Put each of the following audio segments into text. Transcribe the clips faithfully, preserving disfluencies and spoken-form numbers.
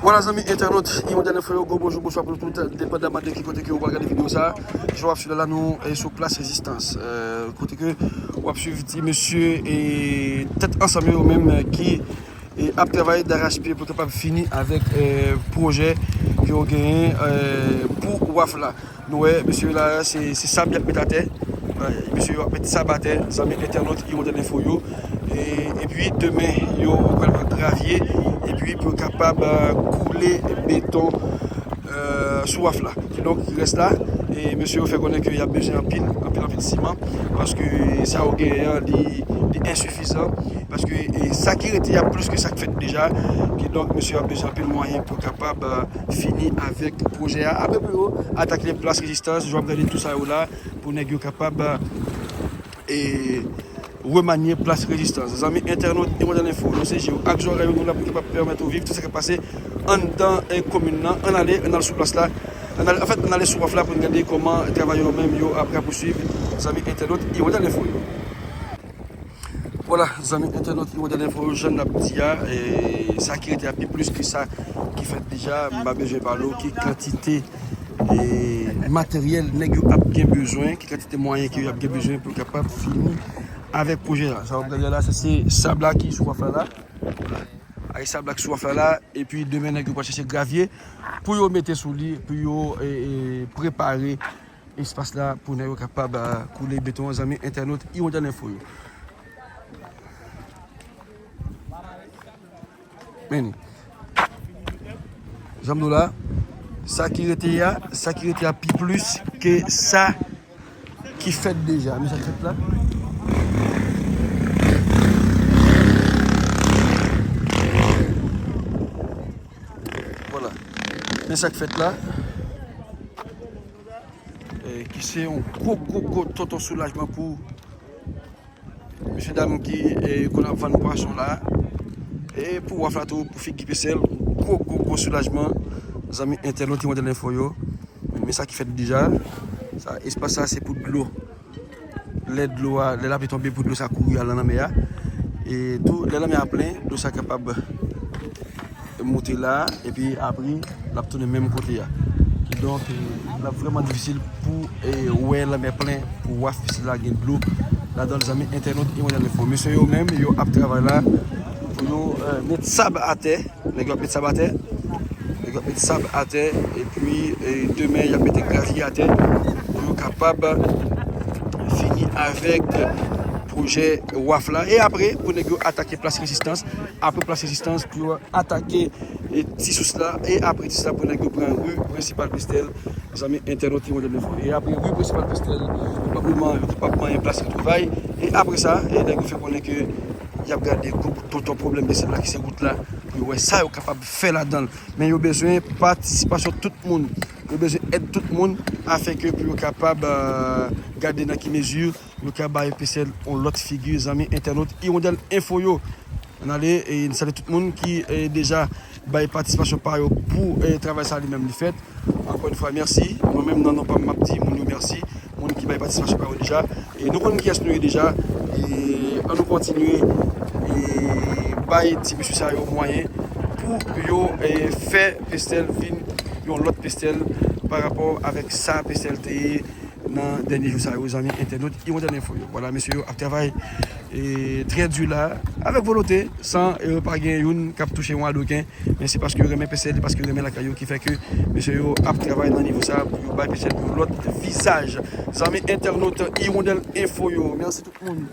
Vwala, zanmi entènot Hirondelle Info yo, gwo bonjou, bonswa pou nou tout, depandaman de ki kote ke ou pral gade videyo sa. Jan w ap swiv la, la nou e sou plas Rezistans, e, kote ke w ap swiv ti mesye e Tèt Ansanm yo menm, e, ki e ap travay darachpye pou kapab fini avèk, e, pwojè ke yo genyen, e, pou waf la. Nou wè, mesye yo la, se, se sab y ap met atè. E, mesye yo ap met sab atè, zanmi entènot Hirondelle Info yo. E, epi demen, yo pral pran gravye, epi pou yo kapab, e, koule beton, e, sou waf la. Kidonk, rès la, e mesye yo fè konnen ke y ap bezwen anpil, anpil, anpil siman, paske sa yo genyen an, li, li ensifizan, paske, e, sa ki rete a plis ke sa k fèt deja. Kidonk, mesye yo ap bezwen anpil mwayen pou kapab, e, fini avèk pwojè a. Apre pou yo atake plas Rezistans, jan w ap gade tou sa yo la, pou nèg yo kapab, e, remanye plas Rezistans. Zanmi entènot Hirondelle Info, nou se je w ak zòrèy ou, nou la pou kapab pèmèt ou viv tout sa k ap pase anndan, e, komin nan. Ann ale, ann al sou plas la. Ann ale, anfèt, ann ale sou waf la pou n gade kòman travayè yo menm yo ap rapouswiv, zanmi entènot Hirondelle Info yo. Vwala, zanmi entènot Hirondelle Info yo, jan n ap di a, e, sa ki rete a pi plis ke sa ki fèt deja, m pa bezwen pale w ki kantite e, materyèl nèg yo ap gen bezwen, ki kantite mwayen ke y ap gen bezwen pou yo kapab fini avèk pwojè a. Sa w ap gade la, se, se sab la ki sou waf la la. Vwala. Ay sab la ki sou waf la la, epi demen nèg yo pral chèche gravye pou yo mete sou li, pou yo, e, e, prepare espas la pou nèg yo kapab, a, koule beton an, zanmi entènot Hirondelle Info yo. Men li. Jan m di w la, sa ki rete a, sa ki rete a pi plis ke sa ki fèt deja. Men sa k fèt la. Vwala. Men sa k fèt la. E, ki se yon gwo, gwo, gwo tonton soulajman pou mesye dam ki, e, konn ap vann pwason la. E pou waf la tou, pou figi Pesèl, gwo, gwo, gwo soulajman. Zanmi entènot Hirondelle Info yo. Men sa ki fèt deja. Sa, espas sa, se pou dlo. Lè dlo a, lè lapli tonbe, pou dlo sa kouri al nan lanmè a. E tou, lè lanmè a plen, dlo sa kapab monte la, epi apre, l ap tounen menm kote a. Kidonk, e, l ap vrèman difisil pou, e, wè lanmè plen, pou waf Pesèl la gen dlo ladan l, zanmi entènot Hirondelle Info. Mesye yo menm, yo ap travay la pou yo, e, met sab atè. Nèg yo ap met sab atè. Nèg yo ap met sab atè. Epi, e, demen, y ap mete gravye atè pou yo kapab fini avèk pwojè waf la. E apre, pou nèg yo atake plas Rezistans. Apre plas Rezistans, pou yo atake, e, Ti Sous la. E apre Ti Sous la, pou nèg yo pran ri prensipal Pestèl, zanmi entènot Hirondelle Info. E apre ri prensipal Pestèl, pwobableman, yo te p ap manyen plas Retwouvay. E apre sa, e nèg yo fè konnen ke y ap gade gwo tonton pwoblèm Pestèl la, ki se wout la, pou yo wè sa yo kapab fè ladan l. Men yo bezwen patisipasyon tout moun. Yo bezwen èd tout moun afenke pou yo kapab, e, gade nan ki mezi yo ka bay Pestèl yon lòt figi, zanmi entènot Hirondelle Info yo. Ann ale, e n salye tout moun ki, e, deja bay patisipasyon pa yo pou, e, travay sa li menm li fèt. Ankò yon fwa, mèsi. Mwen menm, nan non pa m, m ap di moun yo mèsi. Moun ki bay patisipasyon pa yo deja. E nou konn kiyès nou ye deja. E ann nou kontinye, e, bay ti mesye sa yo mwayen pou yo, e, fè Pestèl vin yon lòt Pestèl pa rapò avèk sa Pestèl te ye nan dènye jou sa yo, zanmi entènot Hirondelle Info yo. Vwala, mesye yo ap travay, e, trè di la, avèk volonte, san, e, pa gen youn k ap touche yon adoken, men se paske yo renmen Pestèl, paske yo renmen lakay yo, ki fè ke mesye yo ap travay nan nivo sa pou yo bay Pestèl yon lòt vizaj. Zanmi entènot Hirondelle Info yo, mèsi tout moun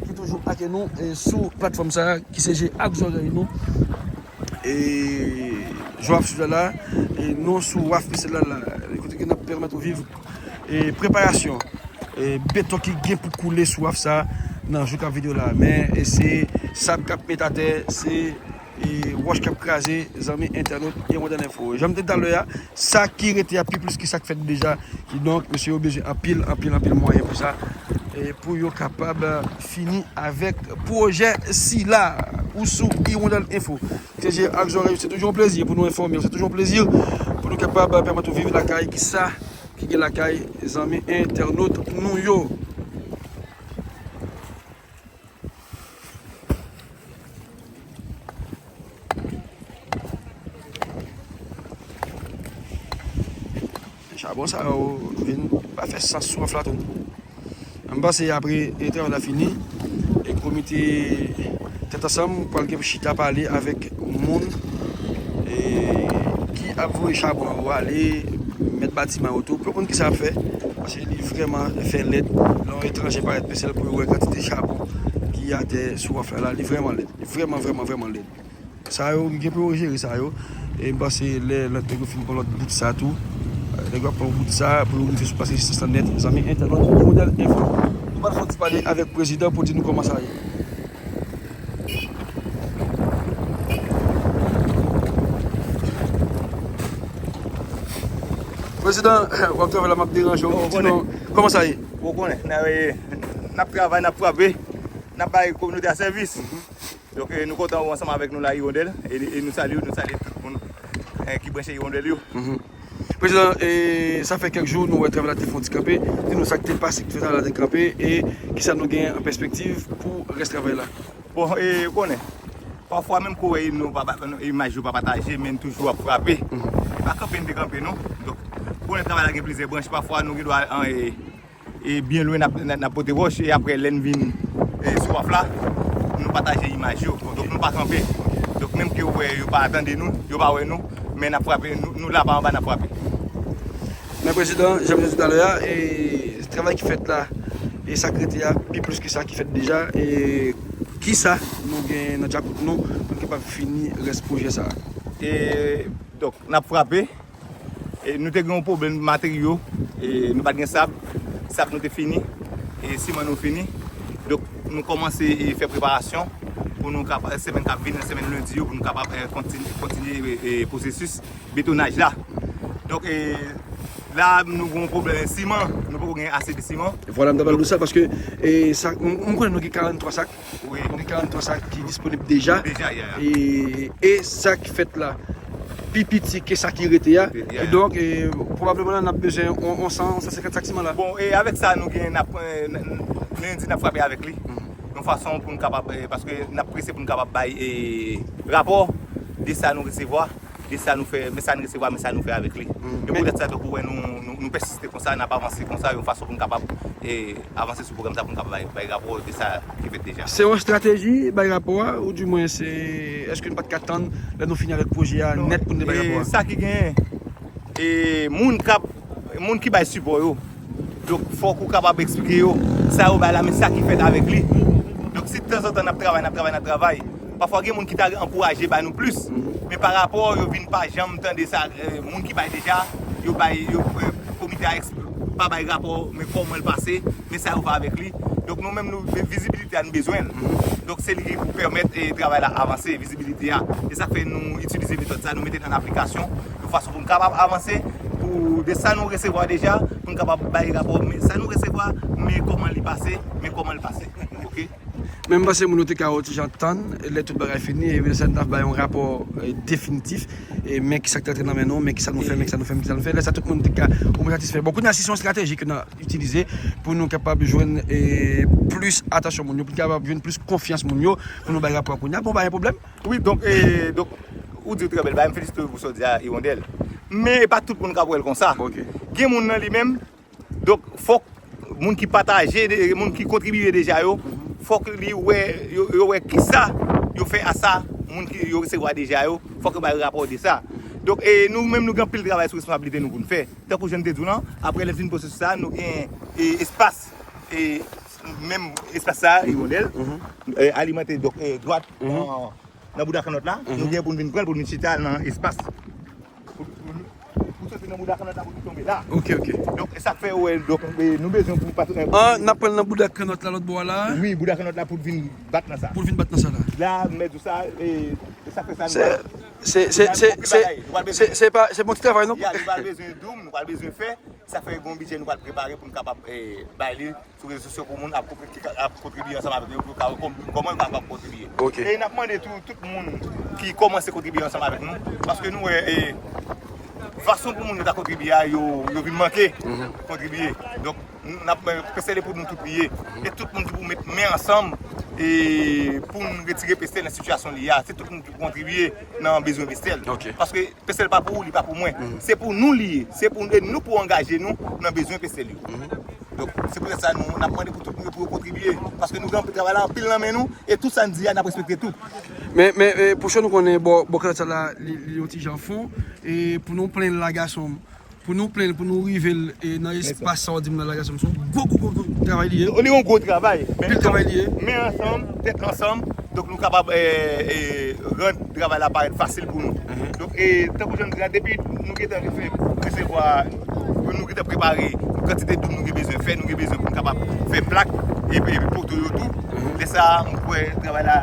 ki toujou ake nou, e, sou platfòm sa, ki se je ak zòrèy nou. E, jan w ap swiv la la, e, nou sou waf Pestèl la la, kote ke n ap pèmèt ou viv, e, preparasyon, e, beton ki gen pou koule sou waf sa nan jou k ap vini yo la. Men, e, se sab k ap met atè, se, e, wòch k ap kraze, zanmi entènot Hirondelle Info. Jan m te di talè a, sa ki rete a pi plis ke sa k fèt deja. Kidonk, mesye yo bezwen anpil, anpil, anpil mwayen pou sa. E pou yo kapab, e, fini avèk pwojè sila. Ou sou Hirondelle Info. Se je ak zòrèy yo, se toujou yon plezi pou nou enfòme w. Se toujou yon plezi pou nou kapab pèmèt ou viv lakay ki sa ki gen lakay zanmi entènot nou yo. Chabon sa yo vin pa fè sans sou waf la tou. M panse apre e travay la fini, e komite tèt ansanm pral gen pou chita pale avèk moun e, ki ap voye chabon yo ale, mèt batiman yo tou, pou yo konn kisa y ap fè. Paske li vrèman fè lèd lè yon etranje parèt Pèsèl pou yo wè kantite chabon ki atè sou waf la la. Li vrèman lèd. Li vrèman, vrèman, vrèman lèd. Sa yo, m gen pou yo jere sa yo. E m panse lè lòt nèg yo fin pran lòt bout sa tou, nèg yo ap pran bout sa pou yo rive sou plas rezistans lan nèt. Zanmi entènot Modèl Enfo, nou pral fè yon ti pale avèk prezidan pou di nou kòman sa ye. Prezidan, w ap travay la, m ap deranje w. Di nou, kòman sa ye? Ou konnen, n ap, n ap travay, n ap frape, n ap bay kominote a sèvis. Donk, eh, nou kontan ou ansanm avèk nou la, Hirondelle, e, e nou salye w, nou salye tout moun, eh, ki branche Hirondelle yo. Prezidan, e, sa fè kèk jou nou wè travay la te fè yon ti kanpe. Di nou sa k te pase ki fè travay la te kanpe e kisa nou gen an pèspektiv pou rès travay la. Bon, e, ou konnen, pafwa menm kou wè nou pa, pa, imaj yo pa pataje, men n toujou ap frape. E pa kanpe n te kanpe, non. Donk, ou konnen travay la gen plizyè branch, pafwa nou gen dwa, an, e, e byen lwen n ap, n ap, n ap pote wòch, e apre lè n vin, e, sou waf la, nou pataje imaj yo. Donk, nou pa kanpe. Donk, menm ke w wè yo pa tande nou, yo pa wè nou, men n ap frape, nou, nou la pa anba, n ap frape. Men prezidan, jan m te di talè a, e, travay ki fèt la, e sa k rete a, pi plis ke sa ki fèt deja, e kisa nou gen nan djakout nou pou n kapab fini rès pwojè sa a? E, donk, n ap frape. E, nou te gen yon pwoblèm materyo, e, nou pa t gen sab, sab nou te fini, e, siman nou fini. Donk, nou kòmanse, e, fè preparasyon pou nou kapab, semèn k ap vini, semèn lendi yo, pou nou kapab, e, kontinye, kontinye, e, e, pwosesis betonaj la. Donk, e, la, nou gen yon pwoblèm siman, nou poko gen ase de siman. Vwala, m ta pral di w sa, paske, e, sa, m, m konnen nou gen karannntwa sak. Wi. Nou gen karannntwa sak ki disponib deja. Deja, ya, ya. E, e sa ki fèt la, pi piti ke sa ki rete a. Ya, ya. Kidonk, e, pwobableman la, n ap bezwen on, on san, on san senkant sak siman la. Bon, e avèk sa, nou gen, n ap, e, n, n, lendi, n ap frape avèk li. Yon fason pou n kapab, e, paske n ap prese pou n kapab bay, e, rapò de sa nou resevwa. De sa nou fè, men sa n resevwa, men sa nou fè avèk li. E poutèt sa, donk, ou wè nou, nou, nou pèsiste konsa, n ap avanse konsa, yon fason pou n kapab, e, avanse sou pwogram sa, pou n kapab bay, bay rapò de sa ki fèt deja. Se yon estrateji, bay rapò a, ou di mwen se, èske n pa t ka tann lè nou fini avèk pwojè a nèt pou n te bay rapò a? E sa ki genyen, e moun k ap, moun ki bay sipò yo, donk, fòk ou kapab eksplike yo sa yo bay la, men sa ki fèt avèk li. Donk, si tanzantan n ap travay, n ap travay, n ap travay, pafwa gen moun ki ta ankouraje bay nou plis, men pa rapò yo vin pa janm tande sa, e, moun ki bay deja, yo bay, yo, e, komite a eks-, pa bay rapò, men kòman l pase, men sa yo fè avèk li. Donk, nou menm, nou, vizibilite a, nou bezwen l. Donk, se li ki pou pèmèt, e, travay la avanse, vizibilite a. E sa k fè nou itilize metòd sa, nou mete l an aplikasyon, yon fason pou n kapab avanse, pou de sa nou resevwa deja, pou n kapab bay rapò, men sa nou resevwa, men kòman li pase, men kòman l pase. Oke? Men m panse moun yo te ka yon ti jan tann, lè tout bagay fini, e lè sa n t ap bay yon rapò, e, definitif, e, men kisa k t antre nan men nou, men kisa nou fè, men kisa nou fè, men kisa nou fè. Lè sa tout moun te ka omwen satisfè. Bon, kounye a, si se yon estrateji ke n a itilize pou nou kapab jwenn, e, plis atansyon moun yo, pou nou kapab jwenn plis konfyans moun yo, pou nou bay rapò a kounye a, bon, pa gen pwoblèm. Wi, donk, e, donk, ou di trè bèl bagay, m felisite w pou sa w di a, Hirondelle. Men e pa tout moun k ap wè l konsa. Oke. Gen moun nan li menm, donk, fòk moun ki pataje, moun ki kontribiye deja yo, fòk li wè, yo, yo wè kisa yo fè a sa, moun ki yo resevwa deja yo, fòk yo bay rapò de sa. Donk, e, nou menm nou gen anpil travay sou responsablite nou pou n fè. Tankou jan m te di w lan, apre lè n fin pwosesis sa, nou gen, e, espas, e, menm espas sa, Hirondelle, e, alimante, donk, e, dwat, nan bouda kannòt la, nou gen pou n vin pran l, pou n vin chita nan espas. Pou, pou, pou soti nan bouda kannòt la, pou nou tonbe la. Oke, oke. Donk, e sa k fè, ou wè, donk, e, nou bezwen pou patnè. Ah, n ap pran l nan bouda kannòt la, lòt bò a la? Wi, bouda kannòt la pou l vin bat nan sa. Pou l vin bat nan sa la. La, m mèt di w sa, e, e sa k fè sa, nou pral, se, se, se, nou pral se, se pa, se pa yon ti travay, non? Ya, nou pral bezwen doum, nou pral bezwen fè. Sa k fè gen yon bidjè nou pral prepare pou n kapab, e, bay li sou rezo sosyo pou moun ap, ki ka, ap kontribye ansanm avèk nou, pou ka, kòm, kòman yo kapab kontribye. Oke. E n ap mande tou, tout moun ki kòmanse kontribye ansanm avèk nou, paske nou wè, e, fason pou moun yo ta kontribye a, yo, yo vin manke kontribye. Donk, n ap, e, sele pou nou tout li ye. E tout moun ki pou met men ansanm, e pou n retire Pestèl nan sitiyasyon li a. Se tout moun ki kontribye nan bezwen Pestèl. Paske Pestèl pa pou ou, li pa pou mwen. Se pou nou li ye. Se pou nou, nou pou angaje nou nan bezwen Pestèl yo. Donk, se poutèt sa nou, n ap mande pou tout moun yo pou yo kontribye. Paske nou gen anpil travay la, anpil nan men nou, e tout sa n di a, n ap respekte tout. Men, men, e, Pouchon, nou konnen bò, bò Kanal sa la, li, li yon ti jan fon, e pou nou plenn la gason, pou nou plenn, pou nou rive l, e nan espas sa w di m nan la gason, se yon gwo, gwo, gwo, gwo travay li ye. Li yon gwo travay. Pil travay li ye. Men ansanm, tèt ansanm, donk nou kapab, e, e, rann travay la parèt fasil pou nou. Donk, e, tankou jan nou di la, depi nou gentan resevwa, nou gentan prepare kantite doub nou gen bezwen fè, nou gen bezwen pou nou kapab fè plak e, e poto yo tou. Lè sa a, m kwè travay la,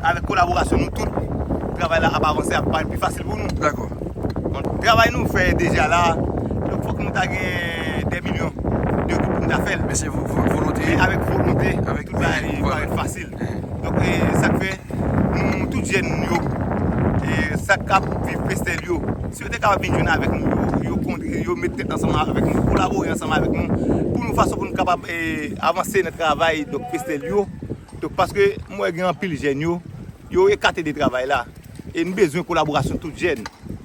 avèk kolaborasyon nou tout, travay la ap avanse, ap parèt pi fasil pou nou. Dakò. Bon, travay nou fè deja la, donk fòk nou ta gen dè milyon de goud pou nou ta fè l. Men se vo-, vo-, volonte. Men avèk volonte, avèk tout bagay li parèt fasil. Donk, e, sa k fè nou tout jèn yo, e, sa k ap viv Pestèl yo, si yo te kapab vin jwenn avèk nou, yo, yo, yo met tèt ansanm avèk nou, kolabore ansanm avèk nou, pou nou fason pou nou kapab, e, avanse nan travay, donk, Pestèl yo. Donk, paske m wè gen anpil jèn yo, yo ekate de travay la. E n bezwen kolaborasyon tout jèn.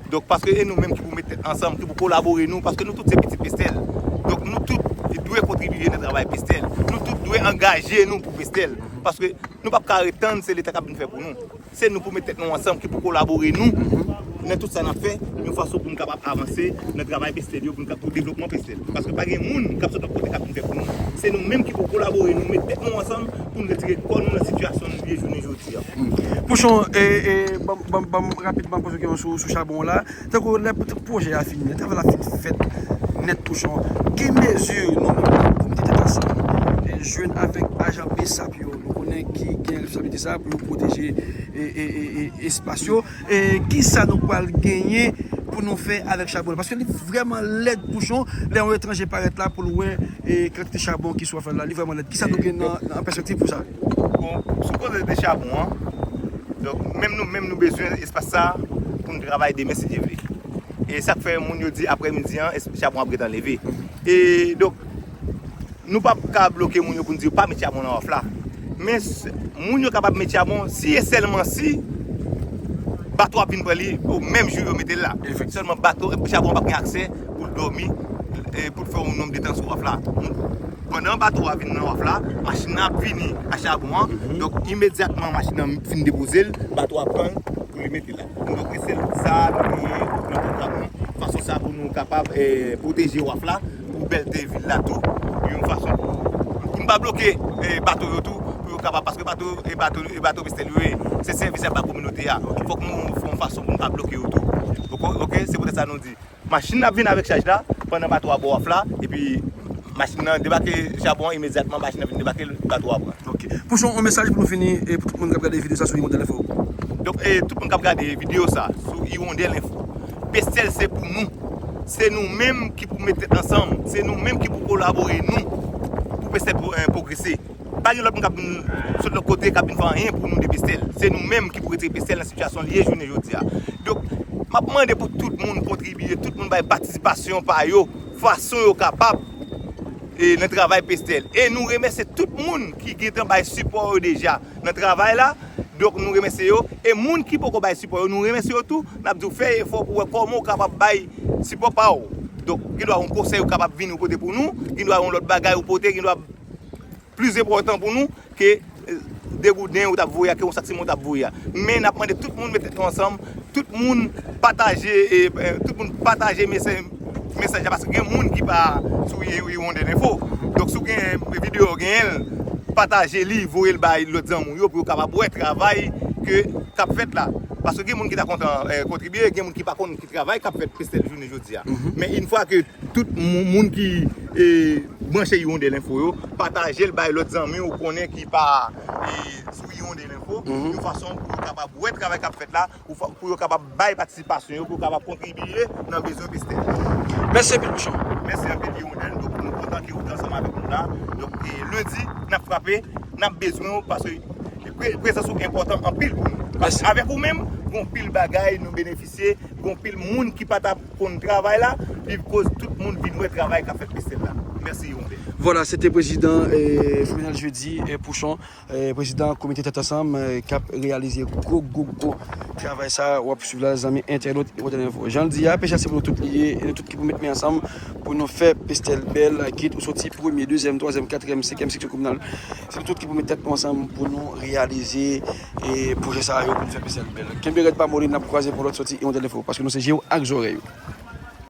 Donk, paske e nou menm ki pou met tèt ansanm, ki pou kolabore nou, paske nou tout se pitit Pestèl. Donk, nou tout dwe kontribye nan travay Pestèl. Nou tout dwe angaje nou pou Pestèl. Paske nou p ap ka ret tann se Leta k ap vin fè pou nou. Se nou pou met tèt nou ansanm, ki pou kolabore nou nan tout sa n ap fè, yon fason pou n kapab avanse nan travay Pestèl yo, pou n ka-, pou devlopman Pestèl. Paske pa gen moun k ap sot lòt kote k ap vin fè pou nou. Se nou menm ki pou kolabore nou, met tèt nou ansanm pou n retire kò nou nan sitiyasyon nou ye jounen jodi a. Pouchon, e, e, ban, ban, ban m rapid, ban m poze yon sou, sou chabon la. Tankou lè pwojè a fini, lè travay la fin fèt nèt, Pouchon, ki mezi nou menm pou mete tèt ansanm, e, jwenn avèk ajan B S A P yo, nou konnen ki gen responsabilite sa pou yo pwoteje, e, e, e, e, espas yo. E kisa nou pral genyen pou nou fè avèk chabon la? Paske li vrèman lèd, Pouchon, lè yon etranje parèt la pou l wè, e, kantite chabon ki sou afè la, li vrèman lèd. Kisa nou gen nan, nan pèspektiv pou sa? Bon, sou koze de chabon an, donk, menm nou, menm nou bezwen espas sa pou n travay demen, si Dye vle. E sa k fè moun yo di aprèmidi an, es-, chabon ap gentan leve. E donk, nou p ap ka bloke moun yo pou n di yo pa met chabon nan waf la. Men s-, moun yo kapab met chabon si e sèlman si bato ap vin pran li o menm jou yo mete l la. Sèlman bato, chabon an p ap gen aksè pou l dòmi, e pou l fè yon nonb de tan sou waf la. Pandan bato a vin nan waf la, machin nan ap vini ak chabon an. Donk, imedyatman machin nan fin depoze l, bato a pran pou li mete la. Donk, e se sa nou genyen nan pwogram nou. Fason sa pou nou kapab, e, pwoteje waf la, pou bèlte vil la tou, yon fason pou, pou n pa bloke, e, bato yo tou, pou yo kapab, paske bato, e bato, e bato Pestèl yo ye, se sèvis y ap ba kominote a. Fòk nou fè yon fason pou n pa bloke yo tou. Oke, oke, se poutèt sa nou di, machin ap vin avèk chaj la, pandan bato a bò waf la, epi machin nan debake chabon an, imedyatman machin nan vin debake l, bato a pran. Ok. Pouchon, yon mesaj pou nou fini, e pou tout moun k ap gade videyo sa sou Hirondelle Info. Donk, e tout moun k ap gade videyo sa sou Hirondelle Info, Pestèl se pou nou. Se nou menm ki pou met tèt ansanm. Se nou menm ki pou kolabore nou pou Pestèl pro-, e, pwogrese. Pa gen lòt moun k ap vin sot lòt kote k ap vin fè anyen pou nou de Pestèl. Se nou menm ki pou retire Pestèl nan sitiyasyon li ye jounen jodi a. Donk, m ap mande pou tout moun kontribye, tout moun bay patisipasyon pa yo, fason yo kapab, e, nan travay Pestèl. E nou remèsye tout moun ki gentan bay sipò yo deja nan travay la. Donk, nou remèsye yo. E moun ki poko bay sipò yo, nou remèsye yo tou. N ap di w fè efò pou w wè kòman w kapab bay sipò pa w. Donk, gen dwa yon konsèy ou kapab vini ou pote pou nou, gen dwa yon lòt bagay ou pote, gen dwa plis enpòtan pou nou ke, e, de gouden ou t ap voye a, ke yon sak siman ou t ap voye a. Men n ap mande tout moun met tèt nou ansanm, tout moun pataje, e, e, tout moun pataje mesaj, mesaj la, paske gen moun ki pa sou Hi-, Hirondelle Info. Donk, si w gen videyo, genyen l, pataje li, voye l bay lòt zanmi w yo pou yo kapab wè travay ke, k ap fèt la. Paske gen moun ki ta kontan, e, kontribye, gen moun ki pa konn ki travay k ap fèt Pestèl jounen jodi a. Men yon fwa ke tout moun, moun ki, e, branche Hirondelle Info yo, pataje l bay lòt zanmi w konnen ki pa, e, sou Hirondelle Info, yon fason pou yo kapab wè travay k ap fèt la, pou fa-, pou yo kapab bay patisipasyon yo, pou yo kapab kontribye nan bezwen Pestèl. Mèsi anpil, Pouchon. Mèsi anpil, Hirondelle. Donk, nou kontan ke ou te ansanm avèk nou la. Donk, e, lendi, n ap frape, n ap bezwen w, paske pre-, prezans ou enpòtan anpil pou nou. Paske avèk ou menm, gen pil bagay nou benefisye, gen pil moun ki pa t ap konn travay la, li koz tout moun vin wè travay k ap fèt Pestèl la. Mèsi yon pè. Vwala, se te prezidan eh, Frenel Jeudi eh, Pouchon, eh, prezidan komite Tèt Ansanm eh, k ap reyalize gwo, gwo, gwo travay sa a. W ap swiv la, zanmi entènot e entènot. Jan l di a, P C A se pou nou tout li ye, e nou tout ki pou met men ansanm pou nou fè Pestèl bèl, kit ou soti premye, dezyèm, twazyèm, katriyèm, senkyèm seksyon kominal. Se nou tout ki pou met tèt nou ansanm pou nou reyalize e pwojè sa a yo, pou nou fè Pestèl bèl. Kenbe rèd pa moli, n ap kwaze pou lòt soti e entènot, paske nou se je w ak zòrèy ou.